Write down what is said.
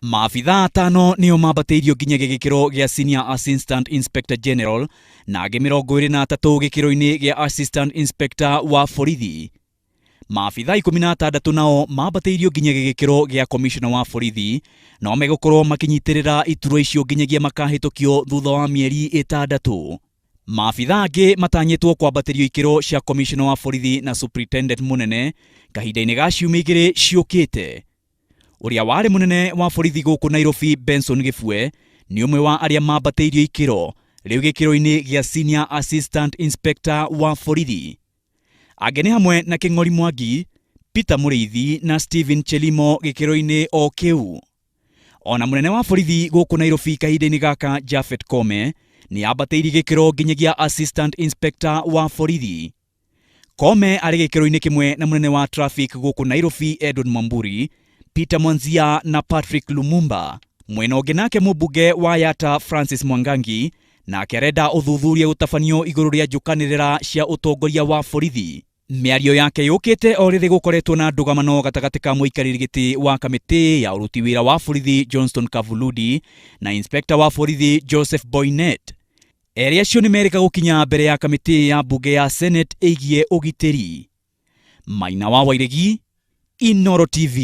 Maabitha atano nĩo mambatĩirio nginyagia gĩkĩro gĩa Senior Assistant Inspector General na angĩ 23 gĩkĩro-inĩ gĩa Assistant Inspector wa borithi. Maabitha 16 nao mambatĩirio nginyagia gĩkĩro gĩa Commissioner wa borithi no megũkorwo makĩnyitĩrĩra iturwa icio nginyagia makahĩtũkio thutha wa mĩeri 6. Maabitha angĩ matanyĩtwo kwambatĩrio ikĩro cia Commissioner wa borithi na Superintendent mũnene kahinda-inĩ ga ciumia 2 ciũkĩte. Ũrĩa warĩ mũnene wa borithi gũkũ Nairobi Benson Gĩbue nĩ ũmwe wa arĩa mambatĩirio ikĩro rĩu gĩkĩro-inĩ gĩa Senior Assistant Inspector wa borithi. Angĩ nĩ hamwe na Kĩng'ori Mwangi, Peter Mũrĩithi na Stephen Chelimo gĩkĩro-inĩ o kĩu. Ona mũnene wa borithi gũkũ Nairobi kahinda-inĩ gaka Japhet Kome nĩ ambatĩirie gĩkĩro nginyagia Assistant Inspector wa borithi. Kome arĩ gĩkĩro-inĩ kĩmwe na mũnene wa traffic gũkũ Nairobi Edward Mwamburi, Peter Mwanzia na Patrick Lumumba. Mwena ũngĩ nake mũmbunge wa Yatta Francis Mwangangi nake arenda ũthuthuria gũtabanio igũrũ rĩa njũkanĩrĩra cia ũtongoria wa borithi. Mĩario yake yũkĩte o rĩrĩ gũkoretwo na ndũgamano gatagatĩ ka mũikarĩri gĩtĩ wa kamĩtĩ ya ũruti wĩra wa borithi Johnston Kavuludi na inspector wa borithi Joseph Boynet. Erĩ acio nĩ merĩka gũkinya mbere ya kamĩtĩ ya mbunge ya Senate ĩgiĩ ũgitĩri. Maina wa Wairegi, Inooro TV.